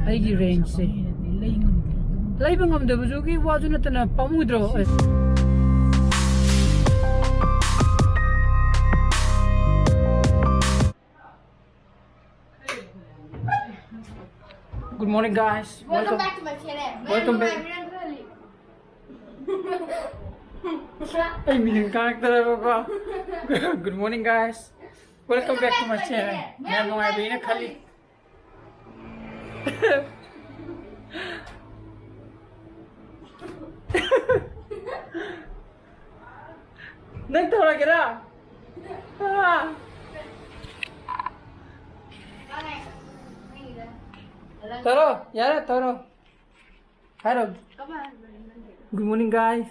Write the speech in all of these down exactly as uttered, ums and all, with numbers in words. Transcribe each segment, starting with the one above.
ꯑꯩꯒꯤ ꯔꯦꯟꯖꯁꯦ ꯂꯩꯕ ꯉꯝꯗꯕꯁꯨꯒꯤ ꯋꯥꯁꯨ ꯅꯠꯇꯅ ꯄꯥꯝꯃꯨꯗ꯭ꯔꯣ? ꯑꯦ꯫ Good morning, guys. Welcome. Welcome back to my channel. Welcome back. ꯑꯩ ꯃꯤꯡ ꯀꯥꯔꯛꯇꯔꯕꯀꯣ꯫ Good morning, guys. Welcome back to my channel. ꯃꯌꯥꯝ ꯅꯨꯡꯉꯥꯏꯕꯤꯅ ꯈꯜꯂꯤ꯫ ꯅꯪ ꯇꯧꯔꯒꯦꯔꯥ? ꯇꯧꯔꯣ, ꯌꯥꯔꯦ, ꯇꯧꯔꯣ꯫ ꯍꯥꯏꯔꯣ꯫ Good morning, guys.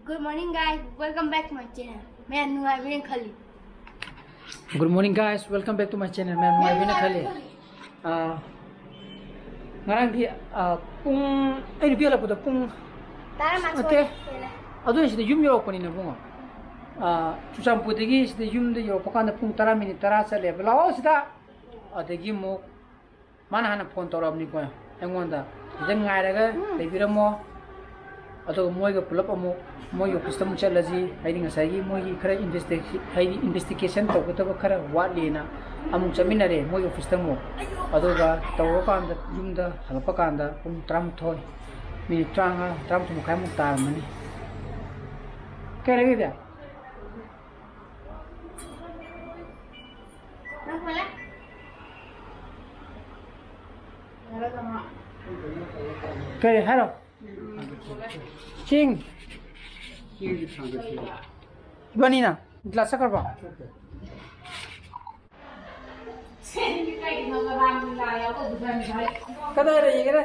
Good morning, guys. Welcome back to my channel. ꯃꯌꯥꯝ ꯅꯨꯡꯉꯥꯏꯕꯤꯅ ꯈꯜꯂꯤ꯫ Good morning, guys. Welcome back to my channel. ꯃꯌꯥꯝ ꯅꯨꯡꯉꯥꯏꯕꯤꯅ ꯈꯜꯂꯤ꯫ ꯑꯥ, ꯉꯔꯥꯡꯗꯤ, ꯑꯥ, ꯄꯨꯡ, ꯑꯩ ꯅꯨꯄꯤ ꯍꯜꯂꯛꯄꯗ ꯄꯨꯡ, ꯇꯔꯥꯃꯥꯊꯣꯏ ꯅꯠꯇꯦ꯫ ꯍꯦꯜꯂꯦ꯫ ꯑꯗꯨ ꯁꯤꯗ ꯌꯨꯝ ꯌꯧꯔꯛꯄꯅꯤꯅ ꯏꯕꯨꯡꯉꯣ꯫ ꯑꯥ, ꯆꯨꯔꯆꯥꯟꯄꯨꯔꯗꯒꯤ ꯁꯤꯗ ꯌꯨꯝꯗ ꯌꯧꯔꯛꯄ ꯀꯥꯟꯗ ꯄꯨꯡ ꯇꯔꯥ ꯃꯤꯅꯤꯠ ꯇꯔꯥ ꯆꯠꯂꯦꯕ꯫ ꯂꯥꯛꯑꯣ ꯁꯤꯗ꯫ ꯑꯗꯒꯤ ꯑꯃꯨꯛ ꯃꯥꯅ ꯍꯥꯟꯅ phone ꯇꯧꯔꯛꯑꯕꯅꯤꯀꯣ ꯑꯩꯉꯣꯟꯗ, "ꯁꯤꯗ ꯉꯥꯏꯔꯒ ꯎꯝ꯫ ꯂꯩꯕꯤꯔꯝꯃꯣ, ꯑꯗꯨꯒ ꯃꯣꯏꯒ ꯄꯨꯂꯞ ꯑꯃꯨꯛ ꯃꯣꯏꯒꯤ office ꯇ ꯑꯃꯨꯛ ꯆꯠꯂꯁꯤ, ꯍꯥꯏꯗꯤ ꯉꯁꯥꯏꯒꯤ ꯃꯣꯏꯒꯤ ꯈꯔ investi-, ꯍꯥꯏꯗꯤ investigation ꯇꯧꯒꯗꯕ ꯈꯔ ꯋꯥꯠꯂꯤꯅ ꯑꯃꯨꯛ ꯆꯠꯃꯤꯟꯅꯔꯦ ꯃꯣꯏꯒꯤ office ꯇ ꯑꯃꯨꯛ꯫ ꯑꯗꯨꯒ ꯇꯧꯔꯀꯥꯟꯗ ꯌꯨꯝꯗ ꯍꯜꯂꯛꯄ ꯀꯥꯟꯗ ꯄꯨꯡ ꯇꯔꯥꯃꯥꯊꯣꯏ, ꯃꯤꯅꯤꯠ ꯇꯔꯥꯃꯉꯥ, ꯇꯔꯥꯃꯥꯊꯣꯏ ꯃꯈꯥꯏꯃꯨꯛ ꯇꯥꯔꯝꯃꯅꯤ꯫ ꯀꯩ ꯂꯩꯒꯦ? ꯀꯔꯤ ꯍꯥꯏꯔꯣ? ꯆꯤꯡ꯫ ꯏꯕꯥꯅꯤꯅ glass ꯆꯠꯈ꯭ꯔꯕꯣ? ꯀꯗꯥꯏꯗ ꯌꯦꯡꯒꯦꯔꯦ?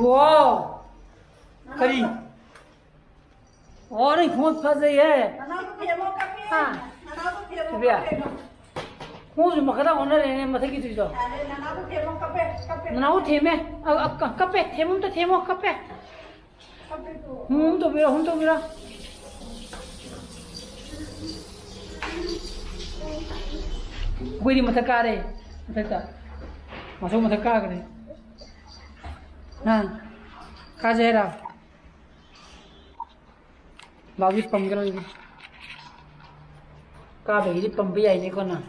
ꯋꯥꯎ! ꯀꯔꯤ? ꯑꯣ, ꯅꯪ ꯈꯣꯡꯎꯞ ꯐꯖꯩꯌꯦ꯫ ꯅꯅꯥꯎꯗꯣ ꯊꯦꯝꯃꯣ, ꯀꯞꯄꯦ꯫ ꯍꯥ? ꯅꯅꯥꯎꯗꯣ ꯊꯦꯝꯃꯣ, ꯏꯕꯦ꯫ ꯀꯞꯄꯦ꯫ ꯈꯣꯡꯎꯞꯁꯨ ꯃꯈꯥꯗ ꯑꯣꯟꯅꯔꯦꯅꯦ, ꯃꯊꯛꯀꯤꯗꯨꯁꯨ꯫ ꯌꯥꯔꯦ, ꯅꯅꯥꯎꯗꯣ ꯊꯦꯝꯃꯣ, ꯀꯞꯄꯦ, ꯀꯞꯄꯦ꯫ ꯅꯅꯥꯎ ꯊꯦꯝꯃꯦ꯫ ꯑ, ꯑ, ꯀ-, ꯀꯞꯄꯦ, ꯊꯦꯝꯃꯣ ꯑꯝꯇ ꯊꯦꯝꯃꯣ, ꯀꯞꯄꯦ꯫ ꯀꯞꯄꯦ ꯇꯨ꯫ ꯎꯝ, ꯇꯧꯕꯤꯔꯣ, ꯎꯝ, ꯇꯧꯕꯤꯔꯣ꯫ ꯑꯩꯈꯣꯏꯗꯤ ꯃꯊꯛ ꯀꯥꯔꯦ꯫ ꯃꯊꯛꯇ꯫ ꯃꯥꯁꯨ ꯃꯊꯛ ꯀꯥꯈ꯭ꯔꯦ꯫ ꯍꯥ? ꯀꯥꯖꯦ ꯍꯥꯏꯔꯣ? ꯂꯥꯎꯗꯤ ꯄꯝꯒꯦꯔꯣ ꯑꯩꯗꯤ? ꯀꯥꯕꯒꯤꯗꯤ ꯄꯝꯕ ꯌꯥꯏꯅꯦꯀꯣ ꯅꯪ?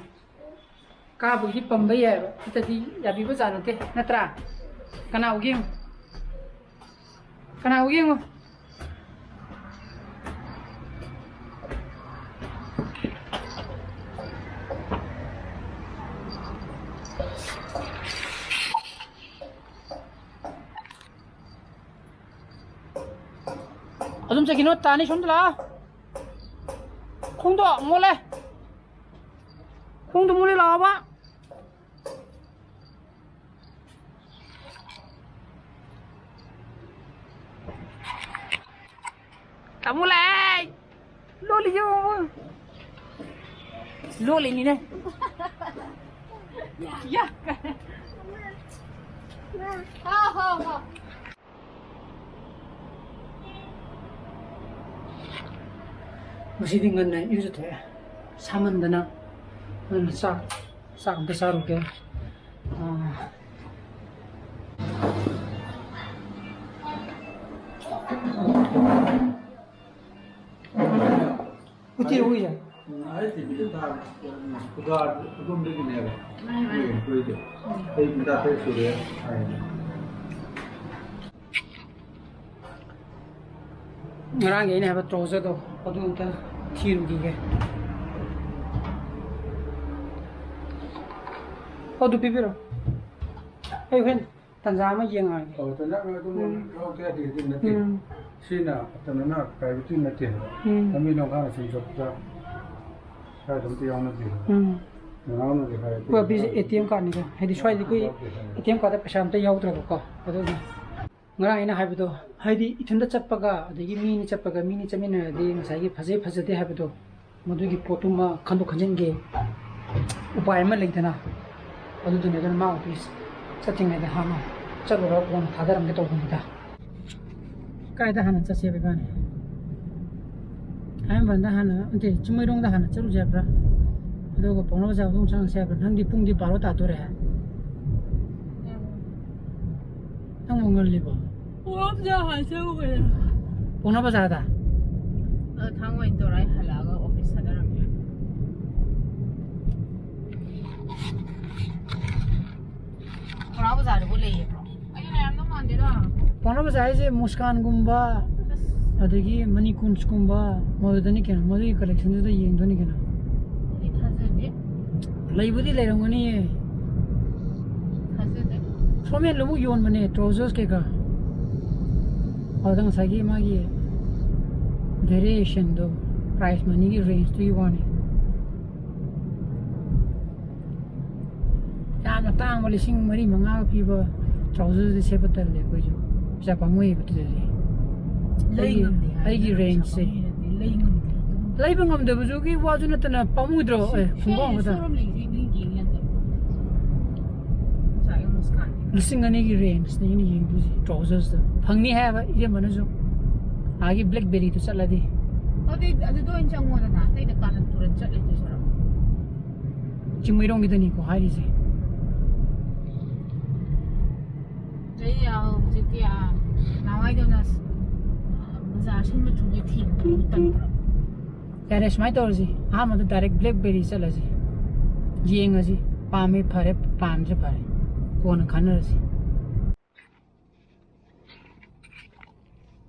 ꯀꯥꯕꯒꯤꯗꯤ ꯄꯝꯕ ꯌꯥꯏꯕ, ꯅꯠꯇꯗꯤ ꯌꯥꯕꯤꯕ ꯖꯥꯠ ꯅꯠꯇꯦ, ꯅꯠꯇ꯭ꯔꯥ? ꯀꯅꯥ ꯎꯒꯦ ꯌꯦꯡꯉꯨ꯫ ꯀꯅꯥ ꯎꯒꯦ ꯌꯦꯡꯉꯨ꯫ ꯑꯗꯨꯝ ꯆꯠꯈꯤꯅꯣ, ꯇꯥꯅꯤ, ꯁꯣꯝꯗ ꯂꯥꯛꯑꯣ꯫ ꯈꯣꯡꯗꯣ ꯃꯣꯠꯂꯦ꯫ ꯈꯣꯡꯗꯣ ꯃꯣꯠꯂꯦ, ꯂꯥꯛꯑꯣꯕ꯫ ꯇꯥꯃꯣ ꯂꯥꯛꯑꯦ꯫ ꯂꯣꯠꯂꯤꯌꯣ꯫ ꯂꯣꯠꯂꯤꯅꯤꯅꯦ꯫ ꯌꯥ꯫ ꯍꯥꯎ, ꯍꯥꯎ, ꯍꯥꯎ꯫ ꯉꯁꯤꯗꯤ ꯉꯟꯅ ꯏꯔꯨꯖꯊꯣꯛꯑꯦ꯫ ꯁꯥꯃꯟꯗꯅ ꯉꯟꯅ ꯆꯥꯛ, ꯆꯥꯛ ꯑꯝꯇ ꯆꯥꯔꯨꯒꯦ꯫ ꯑꯥ꯫ ꯎꯇꯤ ꯍꯧꯏꯁꯦ꯫ ꯎꯝ, ꯑꯩ ꯇꯤꯚꯤꯗ ꯇꯥꯕ꯫ ꯎꯝ, ꯈꯨꯒꯥ ꯑꯗꯣꯝꯗꯒꯤꯅꯦꯕ꯫ ꯃꯥꯅꯦ, ꯃꯥꯅꯦ꯫ ꯑꯩꯈꯣꯏ ꯑꯩꯈꯣꯏꯗꯤ꯫ ꯑꯩ ꯄꯨꯡ ꯇꯔꯥꯇꯔꯦꯠ ꯁꯨꯔꯦ ꯍꯥꯏꯅ꯫ ꯉꯔꯥꯡꯒꯤ ꯑꯩꯅ ꯍꯥꯏꯕ ꯇ꯭ꯔꯥꯎꯖꯔꯗꯣ ꯑꯗꯨ ꯑꯝꯇ ꯊꯤꯔꯨꯈꯤꯒꯦ꯫ ꯑꯗꯨ ꯄꯤꯕꯤꯔꯣ꯫ ꯑꯩ ꯍꯣꯔꯦꯟ ꯇꯟꯖꯥ ꯑꯃ ꯌꯦꯡꯉꯛꯑꯒꯦ꯫ ꯑꯣ, ꯇꯟꯖꯥ ꯑꯃ ꯑꯗꯨꯝ ꯎꯝ꯫ ꯊꯕꯛ ꯀꯌꯥ ꯇꯧꯗꯣꯏ ꯅꯠꯇꯦ꯫ ꯎꯝ꯫ ꯁꯤꯅ ꯀꯩꯅꯣꯅ ꯄ꯭ꯔꯥꯏꯚꯦꯠꯇꯤ ꯅꯠꯇꯦ꯫ ꯎꯝ꯫ ꯂꯝꯕꯤ ꯂꯝꯈꯥꯡꯅ ꯁꯨꯝ ꯆꯠꯄꯗ ꯁ꯭ꯋꯥꯏꯗ ꯑꯝꯇ ꯌꯥꯎꯅꯗꯦ꯫ ꯎꯝ꯫ ꯅꯅꯥꯎꯅꯗꯤ ꯍꯥꯏ꯫ ꯄꯨꯔꯥ ꯕꯤꯖꯤ ꯑꯦ ꯇꯤ ꯑꯦꯝ ꯀꯥꯔꯗꯅꯤꯗ꯫ ꯍꯥꯏꯗꯤ ꯁ꯭ꯋꯥꯏꯗ ꯑꯩꯈꯣꯏ ꯌꯥꯎꯗꯦ ꯍꯥꯏ꯫ ꯑꯦ ꯇꯤ ꯑꯦꯝ ꯀꯥꯔꯗ ꯄꯩꯁꯥ ꯑꯝꯇ ꯌꯥꯎꯗ꯭ꯔꯕꯀꯣ꯫ ꯑꯗꯨꯅ ꯉꯔꯥꯡ ꯑꯩꯅ ꯍꯥꯏꯕꯗꯣ, ꯍꯥꯏꯗꯤ ꯏꯊꯟꯇ ꯆꯠꯄꯒ ꯑꯗꯒꯤ ꯃꯤ ꯑꯅꯤ ꯆꯠꯄꯒ, ꯃꯤ ꯑꯅꯤ ꯆꯠꯃꯤꯟꯅꯔꯗꯤ ꯉꯁꯥꯏꯒꯤ ꯐꯖꯩ ꯐꯖꯗꯦ ꯍꯥꯏꯕꯗꯣ, ꯃꯗꯨꯒꯤ ꯄꯣꯠꯇꯨꯃ ꯈꯟꯗꯣꯛ ꯈꯟꯖꯤꯟꯒꯤ ꯎꯄꯥꯏ ꯑꯃ ꯂꯩꯇꯅ, ꯑꯗꯨꯗꯨꯅꯦ꯫ ꯑꯗꯨꯅ ꯃꯥ ꯑꯣꯐꯤꯁ ꯆꯠꯇ꯭ꯔꯤꯉꯩꯗ ꯍꯥꯟꯅ ꯆꯠꯂꯨꯔꯒ ꯀꯣꯟꯅ ꯊꯥꯗꯔꯝꯒꯦ ꯇꯧꯕꯅꯤꯗ꯫ ꯀꯥꯏꯗ ꯍꯥꯟꯅ ꯆꯠꯁꯦꯕ ꯏꯕꯥꯅꯤ? ꯑꯍꯥꯟꯕꯗ ꯍꯥꯟꯅ, ꯅꯠꯇꯦ, ꯆꯤꯡꯃꯩꯔꯣꯡꯗ ꯍꯥꯟꯅ ꯆꯠꯂꯨꯁꯦ ꯍꯥꯏꯕ꯭ꯔꯥ? ꯑꯗꯨꯒ ꯄꯥꯎꯅꯥ ꯕꯖꯥꯔ ꯃꯅꯨꯡ ꯆꯪꯉꯁꯦ ꯍꯥꯏꯕ꯭ꯔꯣ? ꯅꯪꯗꯤ ꯄꯨꯡꯗꯤ ꯕꯥꯔꯣ ꯇꯥꯗꯣꯔꯦ꯫ ꯅꯪꯕꯨ ꯉꯜꯂꯤꯕꯣ? ꯄꯥꯎꯅꯥ ꯕꯖꯥꯔ ꯍꯥꯟꯅ ꯆꯪꯉꯨꯕꯅꯦ꯫ ꯄꯥꯎꯅꯥ ꯕꯖꯥꯔꯗ? ꯑ, ꯊꯥꯡ ꯑꯣꯏꯅ ꯇꯧꯔ ꯑꯩ ꯍꯜꯂꯛꯑꯒ ꯑꯣꯐꯤꯁ ꯊꯥꯗꯔꯝꯃꯦ꯫ ꯄꯥꯎꯅꯥ ꯕꯖꯥꯔꯗꯕꯨ ꯂꯩꯌꯦꯕ꯭ꯔꯣ? ꯑꯩ ꯂꯩꯔꯝꯗꯧ ꯃꯥꯟꯗꯦꯗ꯫ ꯄꯥꯎꯅꯥ ꯕꯖꯥꯔ ꯍꯥꯏꯁꯦ ꯃꯨꯁꯀꯥꯟꯒꯨꯝꯕ, ꯑꯁ꯫ ꯑꯗꯒꯤ ꯃꯅꯤꯀꯨꯟꯁꯀꯨꯝꯕ, ꯃꯗꯨꯗꯅꯤ ꯀꯩꯅꯣ, ꯃꯗꯨꯒꯤ ꯀꯂꯦꯛꯁꯟꯗꯨꯗ ꯌꯦꯡꯗꯣꯏꯅꯤ ꯀꯩꯅꯣ꯫ ꯑꯩ ꯊꯥꯖꯗꯦ꯫ ꯂꯩꯕꯨꯗꯤ ꯂꯩꯔꯝꯒꯅꯤꯌꯦ꯫ ꯊꯥꯖꯗꯦ꯫ ꯁꯣꯝ ꯍꯦꯟ ꯑꯃꯨꯛ ꯌꯣꯟꯕꯅꯦ, ꯇ꯭ꯔꯥꯎꯖꯔꯁ ꯀꯩꯀꯥ꯫ ꯑꯗꯨꯗ ꯉꯁꯥꯏꯒꯤ ꯃꯥꯒꯤ ꯚꯦꯔꯤꯌꯦꯁꯟꯗꯣ, ꯄ꯭ꯔꯥꯏꯁ ꯃꯅꯤꯒꯤ ꯔꯦꯟꯖꯇꯨꯒꯤ ꯋꯥꯅꯤ꯫ ꯌꯥꯝꯅ ꯇꯥꯡꯕ, ꯂꯤꯁꯤꯡ ꯃꯔꯤ ꯃꯉꯥꯒ ꯄꯤꯕ ꯇ꯭ꯔꯥꯎꯖꯔꯗꯨꯗꯤ ꯁꯦꯠꯄ ꯇꯜꯂꯦ ꯑꯩꯈꯣꯏꯁꯨ꯫ ꯄꯩꯁꯥ ꯄꯥꯝꯃꯨꯏꯌꯦꯕ ꯑꯗꯨꯗꯗꯤ꯫ ꯂꯩ ꯑꯩꯒꯤ, ꯉꯝꯗꯦ ꯍꯥꯏꯕ ꯑꯩꯒꯤ ꯅꯠꯇ꯭ꯔꯣ? ꯔꯦꯟꯖꯁꯦ꯫ ꯄꯥꯝꯃꯨꯏ ꯅꯠꯇꯦ, ꯂꯩ ꯉꯝꯗꯦ꯫ ꯑꯗꯨꯝ ꯂꯩꯕ ꯉꯝꯗꯕꯁꯨꯒꯤ ꯋꯥꯁꯨ ꯅꯠꯇꯅ ꯄꯥꯝꯃꯨꯗ꯭ꯔꯣ? ꯁꯤ, ꯑꯦ, ꯁꯤ ꯈꯣꯡꯒ꯭ꯔꯥꯎ ꯑꯃꯗ꯫ ꯁꯣꯔꯨꯝ ꯂꯩꯁꯦ ꯅꯣꯏ ꯌꯦꯡ ꯌꯥꯗꯕ꯭ꯔꯣ? ꯉꯁꯥꯏꯒꯤ ꯃꯨꯁꯀꯥꯟꯒꯤ꯫ ꯂꯤꯁꯤꯡ ꯑꯅꯤꯒꯤ ꯔꯦꯟꯖꯅꯦ ꯑꯩꯅ ꯌꯦꯡꯗꯣꯏꯁꯦ ꯇ꯭ꯔꯥꯎꯖꯔꯁꯇ꯫ ꯐꯪꯅꯤ ꯍꯥꯏꯕ ꯏꯔꯦꯝꯕꯅꯁꯨ꯫ ꯑꯥꯒꯤ ꯕ꯭ꯂꯦꯛꯕꯦꯔꯤꯗ ꯆꯠꯂꯗꯤ꯫ ꯑꯗꯨꯗꯤ ꯑꯗꯨꯗ ꯑꯣꯏꯅ ꯆꯪꯉꯣꯗꯅ, ꯑꯇꯩꯗ ꯀꯥꯔꯟ ꯇꯨꯔꯟ ꯆꯠꯂꯦ ꯑꯗꯨ ꯁꯔꯨꯛ꯫ ꯆꯤꯡꯃꯩꯔꯣꯡꯒꯤꯗꯅꯤꯀꯣ ꯍꯥꯏꯔꯤꯁꯦ꯫ ꯑꯗꯩ, ꯑ, ꯍꯧꯖꯤꯛꯇꯤ, ꯑ, ꯅꯍꯥꯟꯋꯥꯏꯗꯧꯅ, ꯑ, ꯕꯖꯥꯔ ꯁꯤꯟꯕ ꯊꯨꯡꯕ ꯊꯦꯡꯕ ꯇꯟꯗ꯭ꯔꯣ? ꯌꯥꯔꯦ, ꯁꯨꯃꯥꯏꯅ ꯇꯧꯔꯁꯤ, ꯑꯍꯥꯟꯕꯗ ꯗꯥꯏꯔꯦꯛ ꯕ꯭ꯂꯦꯛꯕꯦꯔꯤ ꯆꯠꯂꯁꯤ, ꯌꯦꯡꯉꯁꯤ, ꯄꯥꯝꯃꯦ ꯐꯔꯦ, ꯄꯥꯝꯗ꯭ꯔꯦ ꯐꯔꯦ, ꯀꯣꯟꯅ ꯈꯟꯅꯔꯁꯤ꯫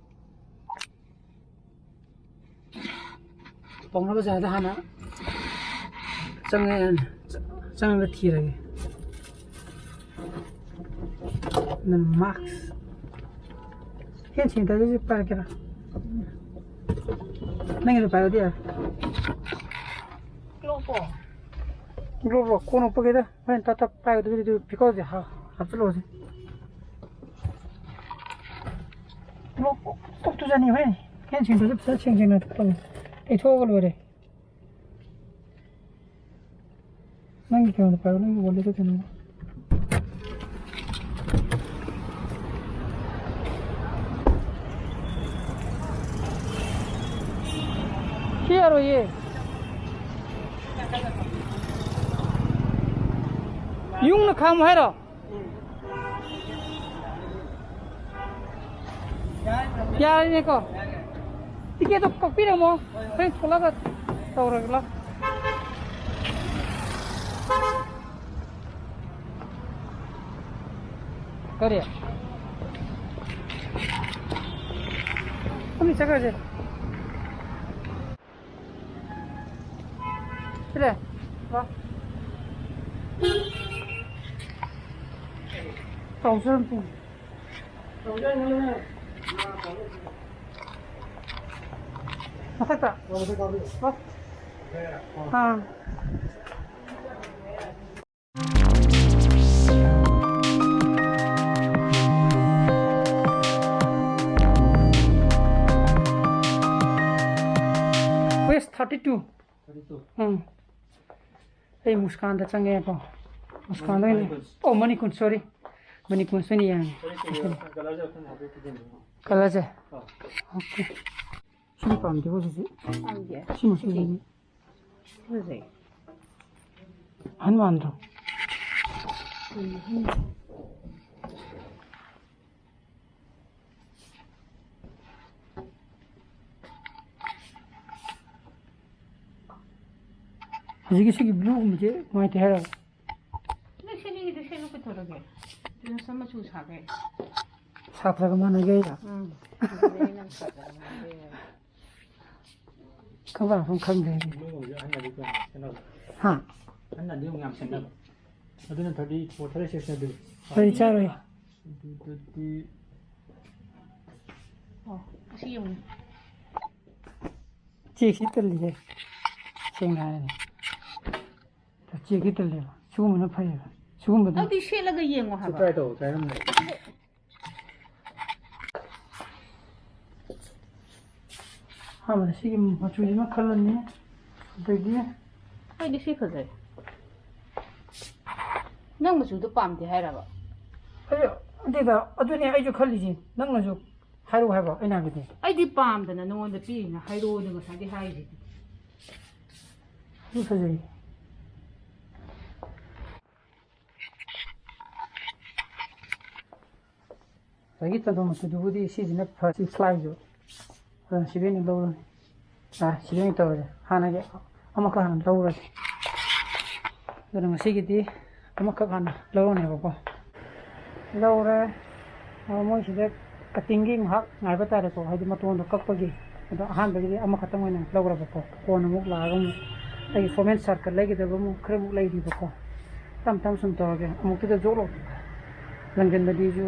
ꯄꯥꯎꯅꯥ ꯕꯖꯥꯔꯗ ꯍꯥꯟꯅ ꯆꯪꯉꯦ, ꯆꯪꯉꯒ ꯊꯤꯔꯒꯦ꯫ ꯅꯪ ꯃꯥꯛꯁ, ꯍꯦꯟ ꯁꯦꯅꯤꯇꯥꯏꯖꯔꯁꯦ ꯄꯥꯏꯔꯛꯀꯦꯔꯥ? ꯅꯪꯒꯤꯗꯣ ꯄꯥꯏꯔꯗꯤ ꯌꯥꯔꯦ꯫ ꯀ꯭ꯂꯣꯛꯄꯣ? ꯀ꯭ꯂꯣꯛꯂꯣ? ꯀꯣꯟꯅ ꯎꯞꯄꯒꯦꯗ꯫ ꯍꯣꯔꯦꯟ ꯇꯞ ꯇꯞ ꯄꯥꯏꯒꯗꯕꯗꯨ ꯄꯤꯀꯜꯁꯦ ꯍꯥ-, ꯍꯥꯞꯆꯤꯜꯂꯛꯑꯣꯁꯦ꯫ ꯀ꯭ꯂꯣꯛ ꯀꯣꯛ ꯇꯨꯖꯅꯤ ꯍꯣꯔꯦꯟ꯫ ꯍꯦꯟ ꯁꯦꯅꯤꯇꯥꯏꯖꯔ ꯐꯖꯅ ꯁꯦꯡ ꯁꯦꯡꯅ ꯇꯧ-, ꯇꯩꯊꯣꯛꯑꯒ ꯂꯣꯏꯔꯦ꯫ ꯅꯪꯒꯤ ꯀꯩꯅꯣꯗꯣ ꯄꯥꯏꯔꯣ, ꯅꯪꯒꯤ ꯋꯥꯂꯦꯠꯇꯣ ꯀꯩꯅꯣ꯫ ꯁꯤ ꯌꯥꯔꯣꯏꯌꯦ꯫ ꯌꯨꯡꯅ ꯈꯥꯝꯃꯨ ꯍꯥꯏꯔꯣ? ꯌꯥꯔꯦꯅꯦꯀꯣ? ꯇꯤꯀꯦꯠꯇꯣ ꯀꯛꯄꯤꯔꯝꯃꯣ, ꯍꯣꯔꯦꯟ ꯊꯣꯛꯂꯛꯑꯒ ꯇꯧꯔꯒꯦ ꯂꯥꯎ꯫ ꯀꯔꯤ? ꯄꯨꯟꯅ ꯆꯠꯈ꯭ꯔꯁꯦ꯫ ꯁꯤꯔꯦ꯫ ꯂꯥꯎ꯫ ꯆꯥꯎꯖꯔꯝ ꯄꯨꯡ꯫ ꯃꯊꯛꯇ꯫ ꯂꯥꯎ꯫ ꯑꯥ꯫ West thirty two. ꯎꯝ꯫ ꯑꯩ ꯃꯨꯁꯀꯥꯟꯗ ꯆꯪꯉꯦꯀꯣ꯫ ꯃꯨꯁꯀꯥꯟꯗ ꯑꯣꯏꯅ꯫ ꯃꯅꯤꯀꯨꯟ꯫ ꯑꯣ, ꯃꯅꯤꯀꯨꯟ, sorry꯫ ꯃꯅꯤꯀꯨꯟꯁꯦ ꯑꯣꯏꯅ ꯌꯦꯡꯉꯦ꯫ ꯀꯂꯔꯁꯦ ꯑꯩꯈꯣꯏꯅ ꯍꯥꯏꯐꯦꯠ ꯄꯤꯖꯅꯤꯡꯉꯤ꯫ ꯀꯂꯔꯁꯦ? ꯑꯥ꯫ ꯑꯣꯀꯦ꯫ ꯁꯤꯅ ꯄꯥꯝꯗꯦꯀꯣ ꯁꯤꯁꯦ꯫ ꯄꯥꯝꯗꯦ꯫ ꯁꯤ ꯃꯆꯨꯁꯤꯗꯤ꯫ ꯁꯤ ꯐꯖꯩ꯫ ꯑꯍꯟ ꯃꯥꯟꯗ꯭ꯔꯣ? ꯎꯝ, ꯎꯝ꯫ ꯍꯧꯖꯤꯛꯀꯤ ꯁꯤꯒꯤ blue ꯒꯨꯝꯕꯁꯦ ꯅꯨꯡꯉꯥꯏꯇꯦ ꯍꯥꯏꯔꯕ? ꯅꯣꯏ ꯁꯦꯠꯅꯤꯡꯉꯤꯗꯤ ꯁꯦꯠꯂꯨ ꯀꯩꯗꯧꯔꯒꯦ? ꯗ꯭ꯔꯦꯁ ꯃꯆꯨ ꯁꯥꯒꯦ꯫ ꯁꯥꯇ꯭ꯔꯒ ꯃꯥꯟꯅꯒꯦ ꯍꯥꯏꯔꯣ? ꯎꯝ꯫ ꯑꯗꯨꯗꯤ ꯅꯪ ꯁꯥꯇ꯭ꯔꯒ ꯃꯥꯟꯅꯒꯦ ꯍꯥꯏꯔꯣ? ꯈꯪꯕ ꯃꯐꯝ ꯈꯪꯗ꯭ꯔꯦ꯫ ꯍꯥ? ꯑꯍꯟꯅꯗꯤ ꯑꯃꯨꯛ ꯌꯥꯝ ꯁꯦꯠꯅꯕ꯫ ꯑꯗꯨꯅ thirty four, thirty six ꯅꯗꯤ꯫ ꯍꯣꯏ, ꯆꯥꯔꯣꯏ꯫ ꯑꯗꯨꯗꯤ ꯑꯣ, ꯑꯁꯤ ꯌꯦꯡꯉꯨ꯫ ꯆꯦꯛꯁꯤ ꯇꯜꯂꯤꯍꯦ꯫ ꯁꯦꯡꯅ ꯍꯥꯏꯔꯗꯤ꯫ ꯆꯦꯛꯁꯤ ꯇꯜꯂꯦꯕ꯫ ꯁꯤꯒꯨꯝꯕꯅ ꯐꯩꯌꯦꯕ꯫ ꯁꯤꯒꯨꯝꯕꯗ ꯑꯗꯨꯗꯤ ꯁꯦꯠꯂꯒ ꯌꯦꯡꯉꯣ ꯁꯤ ꯍꯥꯏꯕ꯫ Try ꯇꯧ, try ꯑꯃ ꯂꯩ꯫ ꯑꯍꯥꯟꯕꯗ ꯁꯤꯒꯤ ꯃꯆꯨꯁꯤꯃ ꯈꯜꯂꯅꯤ꯫ ꯑꯗꯒꯤ ꯑꯩꯗꯤ ꯁꯤ ꯐꯖꯩ꯫ ꯅꯪ ꯃꯆꯨꯗꯣ ꯄꯥꯝꯗꯦ ꯍꯥꯏꯔꯕ? ꯑꯩ, ꯑꯗꯨꯗ, ꯑꯗꯨꯅꯦ ꯑꯩꯁꯨ ꯈꯜꯂꯤꯁꯦ꯫ ꯅꯪꯅꯁꯨ ꯍꯥꯏꯔꯛꯑꯣ ꯍꯥꯏꯕ ꯑꯩꯅ ꯍꯥꯏꯕꯗꯤ꯫ ꯑꯩꯗꯤ ꯄꯥꯝꯗꯅ ꯅꯉꯣꯟꯗ ꯄꯤꯔꯤꯅ ꯍꯥꯏꯔꯛꯑꯣꯅ ꯉꯁꯥꯏꯗꯤ ꯍꯥꯏꯔꯤꯁꯤꯗꯤ꯫ ꯑꯗꯨ ꯐꯖꯩ꯫ ꯑꯗꯒꯤ ꯆꯟꯗꯣꯟ ꯃꯆꯨꯗꯨꯕꯨꯗꯤ ꯁꯤꯁꯤꯅ ꯐ-, ꯁꯤ ꯐ꯭ꯂꯥꯏꯁꯨ꯫ ꯑꯗꯨꯅ ꯁꯤꯗ ꯑꯣꯏꯅ ꯂꯧꯔꯅꯤ꯫ ꯑꯥ, ꯁꯤꯗ ꯑꯣꯏꯅ ꯇꯧꯔꯁꯦ꯫ ꯍꯥꯟꯅꯒꯤ ꯑꯃꯈꯛ ꯍꯥꯟꯅ ꯂꯧꯔꯁꯦ꯫ ꯑꯗꯨꯅ ꯉꯁꯤꯒꯤꯗꯤ ꯑꯃꯈꯛ ꯍꯥꯟꯅ ꯂꯧꯔꯅꯦꯕꯀꯣ꯫ ꯂꯧꯔꯦ꯫ ꯑ, ꯃꯣꯏꯁꯤꯗ cuttingꯒꯤ ꯉꯥꯏꯍꯥꯛ ꯉꯥꯏꯕ ꯇꯥꯔꯦꯀꯣ, ꯍꯥꯏꯗꯤ ꯃꯇꯣꯟꯗꯣ ꯀꯛꯄꯒꯤ꯫ ꯑꯗꯣ ꯑꯍꯥꯟꯕꯒꯤꯗꯤ ꯑꯃꯈꯛꯇꯪ ꯑꯣꯏꯅ ꯂꯧꯔꯕꯀꯣ꯫ ꯀꯣꯟꯅ ꯑꯃꯨꯛ ꯂꯥꯛꯑꯒ ꯑꯃꯨꯛ ꯑꯩꯒꯤ ꯐꯣꯔꯃꯦꯜ ꯁꯥꯔꯠꯀ ꯂꯩꯒꯗꯕ ꯑꯃꯨꯛ ꯈꯔꯃꯨꯛ ꯂꯩꯔꯤꯕꯀꯣ꯫ ꯇꯞ ꯇꯞ ꯁꯨꯝ ꯇꯧꯔꯒꯦ꯫ ꯑꯃꯨꯛꯇꯗ ꯖꯣꯛ ꯂꯥꯎ ꯂꯪꯁꯤꯟꯕꯗꯤꯁꯨ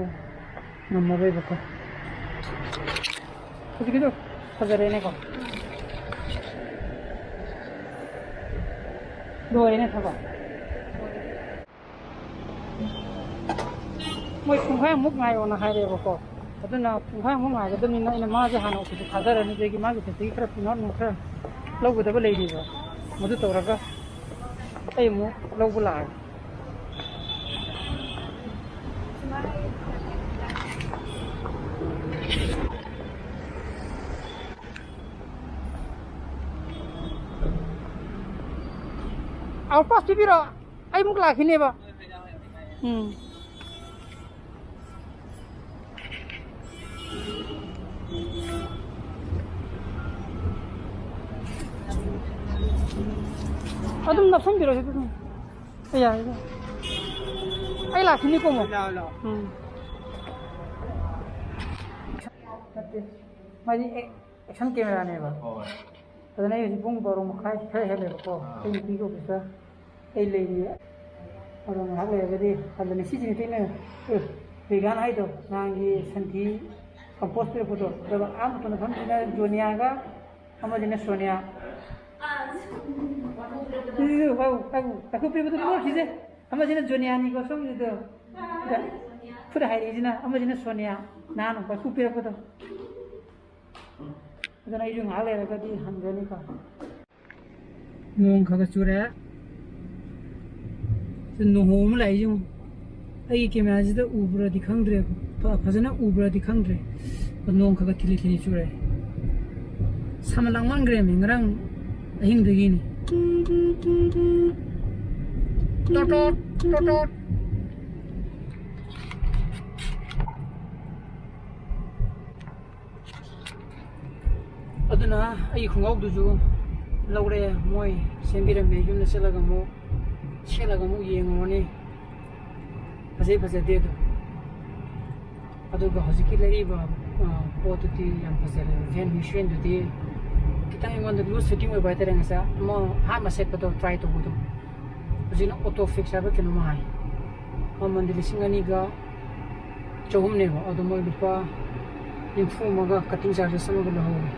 ꯉꯝꯃꯔꯣꯏꯕꯀꯣ꯫ ꯍꯧꯖꯤꯛꯀꯤꯗꯣ ꯐꯖꯔꯦꯅꯦꯀꯣ꯫ ꯂꯣꯏꯔꯦꯅꯦ ꯊꯕꯛ꯫ ꯃꯣꯏ ꯄꯨꯡꯈꯥꯏꯃꯨꯛ ꯉꯥꯏꯌꯣꯅ ꯍꯥꯏꯔꯛꯑꯦꯕꯀꯣ꯫ ꯑꯗꯨꯅ ꯄꯨꯡꯈꯥꯏꯃꯨꯛ ꯉꯥꯏꯒꯗꯕꯅꯤꯅ ꯑꯩꯅ ꯃꯥꯁꯦ ꯍꯥꯟꯅ ꯑꯣꯐꯤꯁꯇ ꯊꯥꯖꯔꯅꯤ꯫ ꯑꯗꯒꯤ ꯃꯥꯒꯤ ꯑꯣꯐꯤꯁꯇꯒꯤ ꯈꯔ ꯄꯤꯡ ꯑꯥꯎꯠ ꯅꯨꯡ ꯈꯔ ꯂꯧꯒꯗꯕ ꯂꯩꯔꯤꯕ꯫ ꯃꯗꯨ ꯇꯧꯔꯒ ꯑꯩ ꯑꯃꯨꯛ ꯂꯧꯕ ꯂꯥꯛꯑꯒꯦ꯫ ꯑꯥꯎꯠ ꯄꯥꯁ ꯄꯤꯕꯤꯔꯣ꯫ ꯑꯩ ꯑꯃꯨꯛ ꯂꯥꯛꯈꯤꯅꯦꯕ꯫ ꯎꯝ꯫ ꯑꯗꯨꯝ ꯅꯞꯁꯟꯕꯤꯔꯣ ꯁꯤꯗ ꯑꯗꯨꯝ꯫ ꯑꯩ ꯌꯥꯔꯦꯗ꯫ ꯑꯩ ꯂꯥꯛꯈꯤꯅꯤꯀꯣ ꯑꯃꯨꯛ꯫ ꯂꯥꯛꯑꯣ, ꯂꯥꯛꯑꯣ꯫ ꯎꯝ꯫ ꯅꯠꯇꯦ꯫ ꯃꯥꯗꯤ ꯑꯦꯛ-, ꯑꯦꯛꯁꯟ ꯀꯦꯃꯦꯔꯥꯅꯦꯕ꯫ ꯍꯣꯏ꯫ ꯑꯗꯨꯅ ꯑꯩ ꯍꯧꯖꯤꯛ ꯄꯨꯡ ꯕꯥꯔꯣ ꯃꯈꯥꯏ ꯈꯔ ꯍꯦꯜꯂꯦꯕꯀꯣ꯫ ꯑꯥ꯫ ꯑꯩ ꯅꯨꯄꯤꯒꯤ ꯑꯣꯐꯤꯁꯇ ꯑꯩ ꯂꯩꯔꯤ꯫ ꯑꯗꯣ ꯉꯥꯏꯍꯥꯛ ꯂꯩꯔꯒꯗꯤ ꯍꯜꯂꯅꯤ꯫ ꯁꯤꯁꯤꯅꯤ ꯀꯩꯅꯣ, ꯑꯦ, ꯔꯤꯒꯥꯟ ꯍꯥꯏꯗꯣ, ꯅꯍꯥꯟꯒꯤ ꯁꯟꯊꯤ ꯀꯝꯄꯣꯁ ꯄꯤꯔꯛꯄꯗꯣ꯫ ꯑꯗꯨꯒ ꯑꯥ ꯃꯇꯣꯟꯗ ꯐꯝꯃꯤꯁꯤꯅ ꯖꯣꯅꯤꯌꯥꯒ ꯑꯃꯁꯤꯅ ꯁꯣꯅꯤꯌꯥ꯫ ꯁꯤꯁꯨ ꯋꯥꯎ, ꯋꯥꯎ, ꯇꯥꯈꯨ ꯄꯤꯕꯗꯣ ꯂꯣꯠꯈꯤꯁꯦ꯫ ꯑꯃꯁꯤꯅ ꯖꯣꯅꯤꯌꯥꯅꯤꯀꯣ, ꯁꯣꯝꯒꯤꯗꯣ꯫ ꯈꯨꯠ ꯍꯥꯏꯔꯛꯏꯁꯤꯅ, ꯑꯃꯁꯤꯅ ꯁꯣꯅꯤꯌꯥ꯫ ꯅꯍꯥꯟ ꯇꯥꯈꯨ ꯄꯤꯔꯛꯄꯗꯣ꯫ ꯑꯗꯨꯅ ꯑꯩꯁꯨ ꯉꯥꯏꯍꯥꯛ ꯂꯩꯔꯒꯗꯤ ꯍꯟꯒꯅꯤꯀꯣ꯫ ꯅꯣꯡ ꯈꯔ ꯈꯔ ꯆꯨꯔꯛꯑꯦ꯫ ꯁꯤ ꯅꯣꯡꯍꯣ ꯑꯃ ꯂꯥꯛꯏꯁꯦ ꯌꯦꯡꯉꯨ꯫ ꯑꯩꯒꯤ ꯀꯦꯃꯦꯔꯥꯁꯤꯗ ꯎꯕ꯭ꯔꯗꯤ ꯈꯪꯗ꯭ꯔꯦ, ꯐ-, ꯐꯖꯅ ꯎꯕ꯭ꯔꯗꯤ ꯈꯪꯗ꯭ꯔꯦ꯫ ꯅꯣꯡ ꯈꯔ ꯈꯔ ꯊꯤꯂꯤ ꯊꯤꯂꯤ ꯆꯨꯔꯛꯑꯦ꯫ ꯁꯥꯃꯟ ꯂꯥꯡꯃꯟꯈ꯭ꯔꯦꯃꯤ ꯉꯔꯥꯡ ꯑꯍꯤꯡꯗꯒꯤꯅꯤ꯫ ꯇꯣꯇꯣꯠ, ꯇꯣꯇꯣꯠ꯫ ꯑꯗꯨꯅ ꯑꯩ ꯈꯣꯡꯒ꯭ꯔꯥꯎꯗꯨꯁꯨ ꯂꯧꯔꯦ, ꯃꯣꯏ ꯁꯦꯝꯕꯤꯔꯝꯃꯦ꯫ ꯌꯨꯝꯗ ꯆꯠꯂꯒ ꯑꯃꯨꯛ ꯁꯦꯠꯂꯒ ꯑꯃꯨꯛ ꯌꯦꯡꯉꯨꯔꯅꯤ, ꯐꯖꯩ ꯐꯖꯗꯦ ꯑꯗꯣ꯫ ꯑꯗꯨꯒ ꯍꯧꯖꯤꯛꯀꯤ ꯂꯩꯔꯤꯕ, ꯑ, ꯄꯣꯠꯇꯨꯗꯤ ꯌꯥꯝ ꯐꯖꯔꯦ꯫ ꯚꯦꯟ ꯍꯨꯏꯁꯦꯟꯗꯨꯗꯤ ꯈꯤꯇꯪ ꯑꯩꯉꯣꯟꯗ ꯂꯨꯖ ꯐꯤꯠꯇꯤꯡ ꯑꯣꯏꯕ ꯍꯥꯏꯇꯥꯔꯦ꯫ ꯉꯁꯥꯏ ꯑꯃ ꯑꯍꯥꯟꯕ ꯁꯦꯠꯄꯗꯣ, ꯇ꯭ꯔꯥꯏ ꯇꯧꯕꯗꯣ, ꯍꯧꯖꯤꯛꯅ ꯑꯣꯇꯣ ꯐꯤꯛꯁ ꯍꯥꯏꯕ ꯀꯩꯅꯣꯝꯃ ꯍꯥꯏ꯫ ꯃꯃꯟꯗꯤ ꯂꯤꯁꯤꯡ ꯑꯅꯤꯒ ꯆꯍꯨꯝꯅꯦꯕ, ꯑꯗꯣ ꯃꯣꯏ ꯂꯨꯄꯥ ꯅꯤꯐꯨ ꯑꯃꯒ ꯀꯠꯇꯤꯡ ꯆꯥꯔꯖꯦꯁ ꯑꯃꯒ ꯂꯧꯍꯧꯋꯦ꯫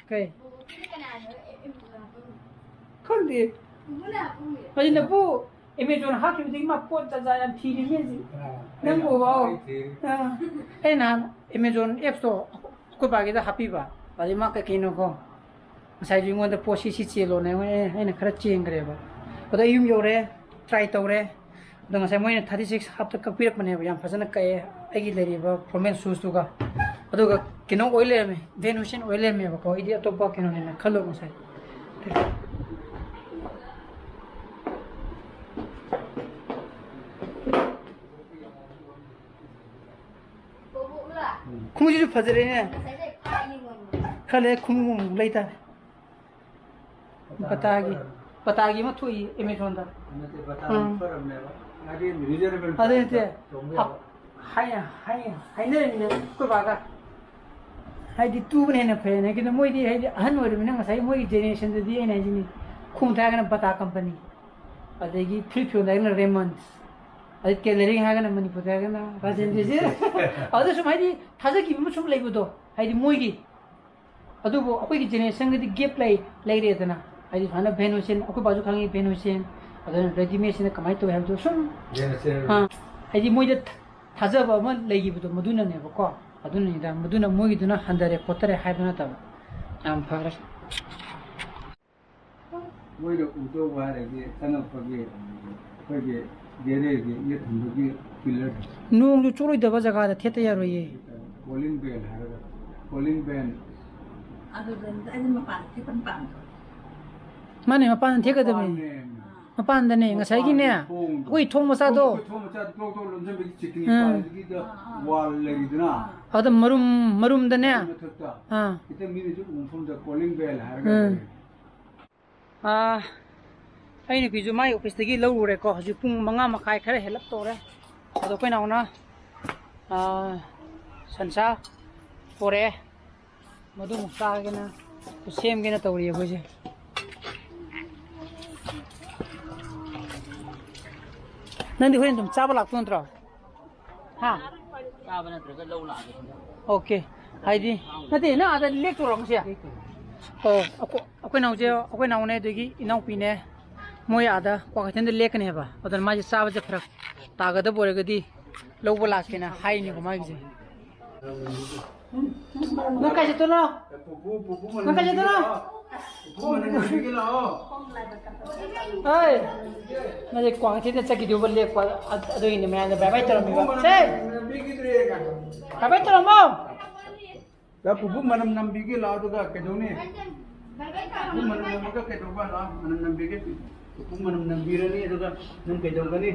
ꯀꯩ? ꯈꯪꯗꯦ꯫ ꯍꯧꯖꯤꯛ ꯅꯄꯨ ꯑꯦꯃꯦꯖꯣꯟ ꯍꯥꯞꯈꯤꯕꯗꯒꯤ ꯃꯥ ꯄꯣꯠ ꯖꯥꯠ ꯖꯥꯠ ꯌꯥꯝ ꯊꯤꯔꯤꯅꯦ ꯍꯧꯖꯤꯛ꯫ ꯑꯥ, ꯅꯪ ꯑꯩꯅ ꯎꯕ ꯍꯧ-, ꯑꯩ ꯊꯤꯔꯤ꯫ ꯑꯥ, ꯑꯩ ꯅꯍꯥꯟ ꯑꯦꯃꯦꯖꯣꯟ ꯑꯦꯞꯁꯇꯣ ꯑꯩꯈꯣꯏ ꯕꯥꯒꯤꯗ ꯍꯥꯞꯄꯤꯕ, ꯑꯗꯩ ꯃꯥ ꯀꯩ ꯀꯩꯅꯣꯀꯣ, ꯉꯁꯥꯏꯁꯨ ꯑꯩꯉꯣꯟꯗ ꯄꯣꯠꯁꯤ ꯁꯤ ꯆꯦꯜꯂꯣꯅꯦ, ꯑꯩꯉꯣꯟꯗ, ꯑꯩꯅ ꯈꯔ ꯆꯦꯟꯈ꯭ꯔꯦꯕ꯫ ꯑꯗꯣ ꯑꯩ ꯌꯨꯝ ꯌꯧꯔꯦ, ꯇ꯭ꯔꯥꯏ ꯇꯧꯔꯦ꯫ ꯑꯗꯣ ꯉꯁꯥꯏ ꯃꯣꯏꯅ ꯊꯥꯔꯇꯤ ꯁꯤꯛꯁ ꯍꯥꯞꯇ ꯀꯛꯄꯤꯔꯛꯄꯅꯦꯕ, ꯌꯥꯝ ꯐꯖꯅ ꯀꯛꯑꯦ ꯑꯩꯒꯤ ꯂꯩꯔꯤꯕ ꯐꯣꯔꯃꯦꯜ ꯁꯨꯁꯇꯨꯒ꯫ ꯑꯗꯨꯒ ꯀꯩꯅꯣ ꯑꯣꯏ ꯂꯩꯔꯝꯃꯦ, ꯚꯦꯟ ꯍꯨꯏꯁꯦꯟ ꯑꯣꯏ ꯂꯩꯔꯝꯃꯦꯕꯀꯣ, ꯑꯩꯗꯤ ꯑꯇꯣꯞꯄ ꯀꯩꯅꯣꯅꯦꯅ ꯈꯜꯂꯨꯕ ꯉꯁꯥꯏ꯫ ꯈꯣꯡꯎꯞꯁꯤꯁꯨ ꯐꯖꯔꯦꯅꯦ꯫ ꯈꯔ ꯂꯩꯔ ꯈꯣꯡꯎꯞ ꯑꯃꯨꯛ ꯂꯩꯇꯥꯔꯦ꯫ ꯕꯇꯥꯒꯤ, ꯕꯇꯥꯒꯤ ꯑꯃ ꯊꯣꯛꯏ ꯑꯦꯃꯦꯖꯣꯟꯗ꯫ ꯅꯠꯇꯦ, ꯕꯇꯥ ꯑꯥ꯫ ꯐꯔꯕꯅꯦꯕ꯫ ꯃꯥꯗꯤ reusable ꯑꯗꯨ ꯅꯠꯇꯦ꯫ ꯇꯣꯡꯕ ꯌꯥꯕ꯫ ꯍꯥꯏ-, ꯍꯥꯏ-, ꯍꯥꯏꯅꯔꯤꯅꯦ ꯑꯩꯈꯣꯏ ꯕꯥꯒ꯫ ꯍꯥꯏꯗꯤ ꯇꯨꯕꯅ ꯍꯦꯟꯅ ꯐꯩꯅ꯫ ꯀꯩꯅꯣ ꯃꯣꯏꯗꯤ ꯍꯥꯏꯗꯤ ꯑꯍꯟ ꯑꯣꯏꯔꯕꯅꯤꯅ ꯉꯁꯥꯏ ꯃꯣꯏꯒꯤ ꯖꯦꯅꯦꯔꯦꯁꯟꯗꯗꯤ ꯑꯩꯅ ꯍꯥꯏꯁꯤꯅꯤ, ꯈꯣꯡ ꯊꯥꯔꯒꯅ ꯕꯇꯥ ꯀꯝꯄꯅꯤ, ꯑꯗꯒꯤ ꯐꯨꯔꯤꯠ ꯐꯤꯔꯣꯟ ꯍꯥꯏꯔꯒꯅ ꯔꯦꯃꯟꯁ, ꯑꯗꯩ ꯇꯦꯂꯔꯤꯡ ꯍꯥꯏꯔꯒꯅ ꯃꯅꯤꯄꯨꯔꯗ ꯍꯥꯏꯔꯒꯅ ꯔꯥꯖꯦꯟ ꯗꯤꯖꯤꯠ꯫ ꯑꯗꯨꯗ ꯁꯨꯝ ꯍꯥꯏꯗꯤ ꯊꯥꯖꯈꯤꯕ ꯑꯃ ꯁꯨꯝ ꯂꯩꯕꯗꯣ, ꯍꯥꯏꯗꯤ ꯃꯣꯏꯒꯤ꯫ ꯑꯗꯨꯕꯨ ꯑꯩꯈꯣꯏꯒꯤ ꯖꯦꯅꯦꯔꯦꯁꯟꯒꯗꯤ ꯒꯦꯞ ꯂꯩ, ꯂꯩꯔꯦꯗꯅ꯫ ꯍꯥꯏꯗꯤ ꯁꯨꯃꯥꯏꯅ ꯚꯦꯟ ꯍꯨꯏꯁꯦꯟ, ꯑꯩꯈꯣꯏ ꯕꯥꯁꯨ ꯈꯪꯉꯤ ꯚꯦꯟ ꯍꯨꯏꯁꯦꯟ, ꯑꯗꯨꯅ ꯔꯦꯗꯤꯃꯦꯗꯁꯤꯅ ꯀꯃꯥꯏꯅ ꯇꯧꯏ ꯍꯥꯏꯕꯗꯣ ꯁꯨꯝ, ꯖꯦꯅꯦꯔꯦꯁꯟ ꯑꯥ, ꯍꯥꯏꯗꯤ ꯃꯣꯏꯗ ꯊ-, ꯊꯥꯖꯕ ꯑꯃ ꯂꯩꯈꯤꯕꯗꯣ, ꯃꯗꯨꯅꯅꯦꯕꯀꯣ꯫ ꯑꯗꯨꯅꯅꯤꯗ, ꯃꯗꯨꯅ ꯃꯣꯏꯒꯤꯗꯨꯅ ꯍꯟꯊꯔꯦ ꯈꯣꯠꯊꯔꯦ ꯍꯥꯏꯕ ꯅꯠꯇꯕ꯫ ꯌꯥꯝ ꯐꯔꯦ꯫ ꯃꯣꯏꯅ ꯎꯗꯧꯕ ꯍꯥꯏꯔꯗꯤ ꯆꯪꯉꯛꯄꯒꯤ ꯑꯩꯈꯣꯏꯒꯤ ꯒꯦꯔꯦꯒꯤ ꯌꯦꯠ ꯍꯟꯕꯒꯤ ꯄꯤꯂꯔ꯫ ꯅꯣꯡꯁꯨ ꯆꯣꯠꯂꯣꯏꯗꯕ ꯖꯒꯥꯗ ꯊꯦꯠꯇ ꯌꯥꯔꯣꯏꯌꯦ꯫ ꯀꯣꯂꯤꯡ ꯕꯦꯜ ꯍꯥꯏꯔꯒ, ꯀꯣꯂꯤꯡ ꯕꯦꯜ꯫ ꯑꯗꯨꯗ ꯑꯩꯗꯤ ꯃꯄꯥꯟ ꯊꯦꯠꯄꯅ ꯄꯥꯝꯃꯦ꯫ ꯃꯥꯅꯦ, ꯃꯄꯥꯟꯗ ꯊꯦꯠꯀꯗꯕꯅꯤ꯫ ꯃꯄꯥꯟꯅꯦ꯫ ꯃꯄꯥꯟꯗꯅꯦ, ꯉꯁꯥꯏꯒꯤꯅꯦ, ꯊꯣꯡꯗꯣ꯫ ꯑꯩꯈꯣꯏ ꯊꯣꯡ ꯃꯆꯥꯗꯣ꯫ ꯊꯣꯡ ꯃꯆꯥꯗꯣ ꯇꯣꯛ ꯇꯣꯛ ꯂꯣꯟꯁꯤꯟꯕꯒꯤ ꯆꯤꯀꯤꯅꯤ ꯎꯝ꯫ ꯄꯥꯜꯂꯤꯗꯨꯒꯤꯗ ꯋꯥꯜ ꯂꯩꯔꯤꯗꯅ꯫ ꯑꯗ ꯃꯔꯨꯝ, ꯃꯔꯨꯝꯗꯅꯦ꯫ ꯑꯗꯨ ꯃꯊꯛꯇ꯫ ꯑꯥ꯫ ꯈꯤꯇ ꯃꯤꯅꯁꯨ ꯎꯕ ꯃꯐꯝꯗ calling bell ꯍꯥꯏꯔꯒ ꯎꯝ꯫ ꯂꯩ꯫ ꯑꯥ, ꯑꯩ ꯅꯨꯄꯤꯁꯨ ꯃꯥꯏ ꯑꯣꯐꯤꯁꯇꯒꯤ ꯂꯧꯔꯨꯔꯦꯀꯣ꯫ ꯍꯧꯖꯤꯛ ꯄꯨꯡ ꯃꯉꯥ ꯃꯈꯥꯏ ꯈꯔ ꯍꯦꯜꯂꯞ ꯇꯧꯔꯦ꯫ ꯑꯗꯣ ꯑꯩꯈꯣꯏ ꯅꯥꯎꯅ, ꯑꯥ, ꯁꯟꯁꯥ ꯄꯣꯔꯛꯑꯦ꯫ ꯃꯗꯨꯃꯨꯛ ꯆꯥꯒꯦꯅ, ꯁꯦꯝꯒꯦꯅ ꯇꯧꯔꯤ ꯑꯩꯈꯣꯏꯁꯦ꯫ ꯅꯪꯗꯤ ꯍꯣꯔꯦꯟ ꯑꯗꯨꯝ ꯆꯥꯕ ꯂꯥꯛꯇꯣꯏ ꯅꯠꯇ꯭ꯔꯣ? ꯍꯥ? ꯆꯥꯕ ꯅꯠꯇ꯭ꯔꯒ ꯂꯧ ꯂꯥꯛꯑꯒꯦ꯫ ꯑꯣꯀꯦ꯫ ꯍꯥꯏꯗꯤ, ꯅꯠꯇꯦ, ꯅꯪ ꯑꯥꯗ ꯂꯦꯛꯇꯣꯏꯔꯣ ꯉꯁꯤ? ꯑꯣ, ꯑꯩꯈꯣꯏ, ꯑꯩꯈꯣꯏ ꯅꯥꯎꯁꯦ, ꯑꯩꯈꯣꯏ ꯅꯥꯎꯅꯦ ꯑꯗꯒꯤ ꯏꯅꯥꯎꯄꯤꯅꯦ, ꯃꯣꯏ ꯑꯥꯗ ꯀ꯭ꯋꯥꯀꯩꯊꯦꯜꯗ ꯂꯦꯛꯀꯅꯤ ꯍꯥꯏꯕ꯫ ꯑꯗꯨꯅ ꯃꯥꯁꯦ ꯆꯥꯕꯁꯦ ꯐꯔꯛ ꯇꯥꯒꯗꯕ ꯑꯣꯏꯔꯒꯗꯤ ꯂꯧꯕ ꯂꯥꯛꯀꯦꯅ ꯍꯥꯏꯔꯤꯅꯦꯀꯣ ꯃꯥꯒꯤꯁꯦ꯫ ꯅꯪ ꯀꯥꯏ ꯆꯠꯇꯣꯏꯅꯣ? ꯄꯨꯄꯨ, ꯄꯨꯄꯨ ꯅꯪ ꯀꯥꯏ ꯆꯠꯇꯣꯏꯅꯣ? ꯄꯨꯄꯨ ꯃꯅꯝ ꯅꯝꯕꯤꯒꯦ ꯂꯥꯛꯑꯣ꯫ ꯍꯣꯏ꯫ ꯅꯪꯁꯦ ꯀ꯭ꯋꯥꯀꯩꯊꯦꯜꯗ ꯆꯠꯈꯤꯗꯧꯕ ꯂꯦꯛꯄ, ꯑ-, ꯑꯗꯨꯒꯤꯅꯦ ꯃꯌꯥꯝꯅ bye bye ꯇꯧꯔꯝꯃꯤꯕ꯫ ꯁꯦ! Bye bye ꯇꯧꯔꯝꯃꯣ! ꯄꯨꯄꯨ ꯃꯅꯝ ꯅꯝꯕꯤꯒꯦ ꯂꯥꯛꯑꯣ, ꯑꯗꯨꯒ ꯀꯩꯗꯧꯅꯤ? ꯄꯨꯄꯨ ꯃꯅꯝ ꯅꯝꯕꯒ ꯀꯩꯗꯧꯕ? ꯂꯥꯛꯑꯣ, ꯃꯅꯝ ꯅꯝꯕꯤꯒꯦ꯫ ꯄꯨꯄꯨ ꯃꯅꯝ ꯅꯝꯕꯤꯔꯅꯤ, ꯑꯗꯨꯒ ꯅꯪ ꯀꯩꯗꯧꯒꯅꯤ?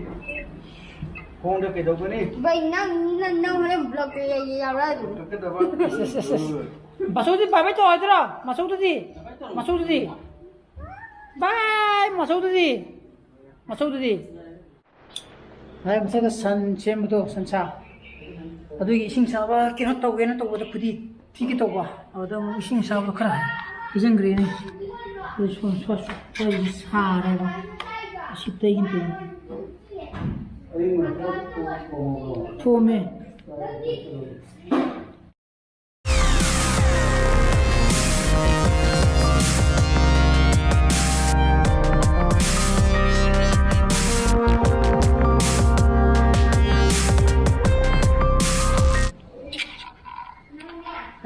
ꯈꯣꯡꯗ ꯀꯩꯗꯧꯒꯅꯤ? ꯚꯥꯏ, ꯅꯪ, ꯅꯪ, ꯅꯪ ꯍꯣꯔꯦꯟ vlog ꯌꯥꯎꯔꯛꯑꯗꯤ꯫ ꯀꯛꯀꯗꯕ꯫ ꯑꯁ, ꯑꯁ, ꯑꯁ, ꯑꯁ꯫ ꯃꯆꯧꯗꯤ bye bye ꯇꯧꯔꯣꯏꯗ꯭ꯔꯣ? ꯃꯆꯧꯗꯨꯗꯤ? ꯃꯆꯧꯗꯨꯗꯤ? Bye, ꯃꯆꯧꯗꯨꯗꯤ? ꯃꯆꯧꯗꯨꯗꯤ? ꯉꯁꯥꯏ ꯃꯊꯛꯇ ꯁꯟ ꯁꯦꯝꯕꯗꯣ, ꯁꯟꯁꯥ, ꯑꯗꯨꯒꯤ ꯏꯁꯤꯡ ꯑꯁꯥꯕ ꯀꯩꯅꯣ ꯇꯧꯒꯦꯅ ꯇꯧꯕꯗ ꯈꯨꯗꯤ ꯊꯤꯒꯦ ꯇꯧꯕ, ꯑꯗꯨꯗ ꯑꯃꯨꯛ ꯏꯁꯤꯡ ꯑꯁꯥꯕ ꯈꯔ ꯍꯩꯖꯤꯟꯈ꯭ꯔꯦꯅꯦ꯫ ꯑꯗꯨ ꯁꯣꯝ ꯁ꯭ꯋꯥꯏ, ꯁ꯭ꯋꯥꯏꯁꯤꯗ ꯁꯥꯔꯦꯕ꯫ ꯑꯁꯤ ꯇꯩꯒꯦ ꯇꯧꯕ꯫ ꯊꯣꯝꯃꯦ꯫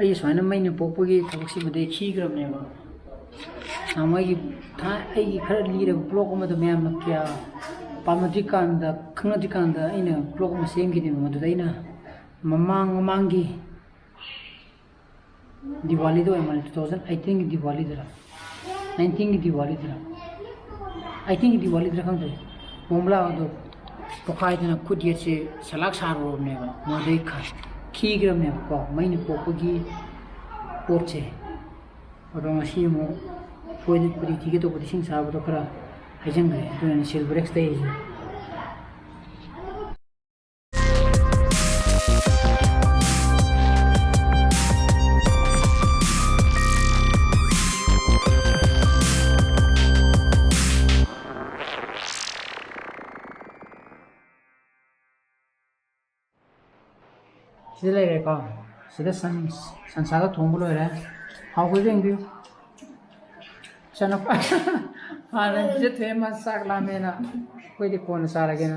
ꯑꯩ ꯁꯨꯃꯥꯏꯅ ꯃꯩꯅ ꯄꯣꯛꯄꯒꯤ ꯊꯕꯛꯁꯤꯃꯗꯤ ꯈꯤꯈ꯭ꯔꯕꯅꯦꯕ꯫ ꯅꯍꯥꯟꯋꯥꯏꯒꯤ ꯊꯥ-, ꯑꯩꯒꯤ ꯈꯔ ꯂꯤꯔꯕ vlog ꯑꯃꯗ ꯃꯌꯥꯝꯅ ꯀꯌꯥ ꯄꯥꯝꯅꯗ꯭ꯔꯤꯀꯥꯟꯗ, ꯈꯪꯅꯗ꯭ꯔꯤꯀꯥꯟꯗ ꯑꯩꯅ vlog ꯑꯃ ꯁꯦꯝꯈꯤꯅꯦꯕ꯫ ꯃꯗꯨꯗ ꯑꯩꯅ ꯃꯃꯥꯡ ꯃꯃꯥꯡꯒꯤ ꯗꯤꯋꯥꯂꯤꯗ ꯑꯣꯏꯔ ꯃꯥꯜꯂꯦ, two thousand eighteenꯒꯤ ꯗꯤꯋꯥꯂꯤꯗꯔ, nineteenꯒꯤ ꯗꯤꯋꯥꯂꯤꯗꯔ, ꯑꯥꯏ ꯊꯤꯡꯛ ꯗꯤꯋꯥꯂꯤꯗꯔ ꯈꯪꯗ꯭ꯔꯦ, ꯕꯣꯝꯕꯨꯂꯥꯗꯣ ꯄꯣꯈꯥꯏꯗꯅ ꯈꯨꯠ ꯌꯦꯠꯁꯦ ꯁꯂꯥꯛ ꯁꯥꯔꯨꯔꯕꯅꯦꯕ, ꯃꯗꯩ ꯈ- ꯈꯤꯈ꯭ꯔꯕꯅꯦꯕꯀꯣ, ꯃꯩꯅ ꯄꯣꯛꯄꯒꯤ ꯄꯣꯠꯁꯦ꯫ ꯑꯗꯣ ꯉꯁꯤ ꯑꯃꯨꯛ ꯁꯣꯏꯗꯅ ꯐꯨꯔꯤ ꯊꯤꯒꯦ ꯇꯧꯕꯗ ꯏꯁꯤꯡ ꯁꯥꯕꯗꯣ ꯈꯔ ꯍꯩꯖꯤꯟꯈ꯭ꯔꯦ, ꯑꯗꯨꯅꯅꯦ ꯁꯤꯜꯚꯔ ꯑꯦꯛꯁ ꯇꯩꯔꯤꯁꯦ꯫ ꯁꯤꯗ ꯂꯩꯔꯦꯀꯣ꯫ ꯁꯤꯗ ꯁꯟ, ꯁꯟꯁꯥꯗꯣ ꯊꯣꯡꯕ ꯂꯣꯏꯔꯦ꯫ ꯍꯥꯎꯕ꯭ꯔꯥ ꯌꯦꯡꯕꯤꯌꯨ꯫ ꯏꯆꯥꯅꯨꯄꯥ ꯍꯥꯟꯅ ꯁꯤꯗ ꯊꯣꯛꯑꯦ, ꯃꯥ ꯆꯥꯛ ꯂꯥꯝꯃꯦꯅ꯫ ꯑꯩꯈꯣꯏꯗꯤ ꯀꯣꯟꯅ ꯆꯥꯔꯒꯦꯅ꯫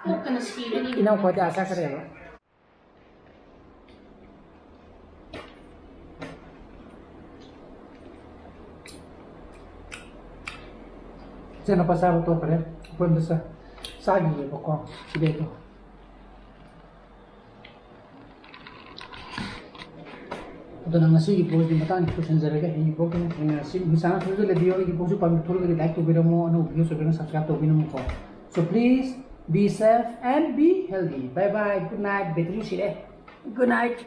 ꯑꯣꯛꯇꯅ ꯁꯤꯔꯅꯤ꯫ ꯏꯅꯥꯎꯄꯥꯗꯤ ꯑꯥ ꯆꯠꯈ꯭ꯔꯦꯕ꯫ ꯏꯆꯥꯅꯨꯄꯥ ꯆꯥꯕ ꯇꯣꯛꯈ꯭ꯔꯦ, ꯑꯩꯈꯣꯏ ꯑꯝꯇ ꯆꯥ-, ꯆꯥꯈꯤꯒꯦꯕꯀꯣ ꯁꯤꯗꯩꯗꯣ꯫ ꯑꯗꯨꯅ ꯉꯁꯤꯒꯤ vlogꯁꯤ ꯃꯇꯥꯡꯁꯤ ꯂꯣꯏꯁꯤꯟꯖꯔꯒꯦ꯫ ꯍꯌꯦꯡ vlogꯇ ꯑꯃꯨꯛ ꯊꯦꯡꯅꯔꯁꯤ꯫ ꯅꯨꯃꯤꯗꯥꯡ ꯊꯣꯛꯂꯒꯗꯤ ꯑꯩꯒꯤ vlogꯁꯨ ꯄꯥꯝꯕꯤ ꯊꯣꯛꯂꯒꯗꯤ like ꯇꯧꯕꯤꯔꯝꯃꯣ, ꯑꯅꯧꯕ views ꯑꯣꯏꯕꯤꯔꯒꯅ subscribe ꯇꯧꯕꯤꯔꯝꯃꯨꯀꯣ꯫ So please be safe and be healthy. Bye bye. Good night. Battery ꯁꯤꯔꯦ꯫ Good night.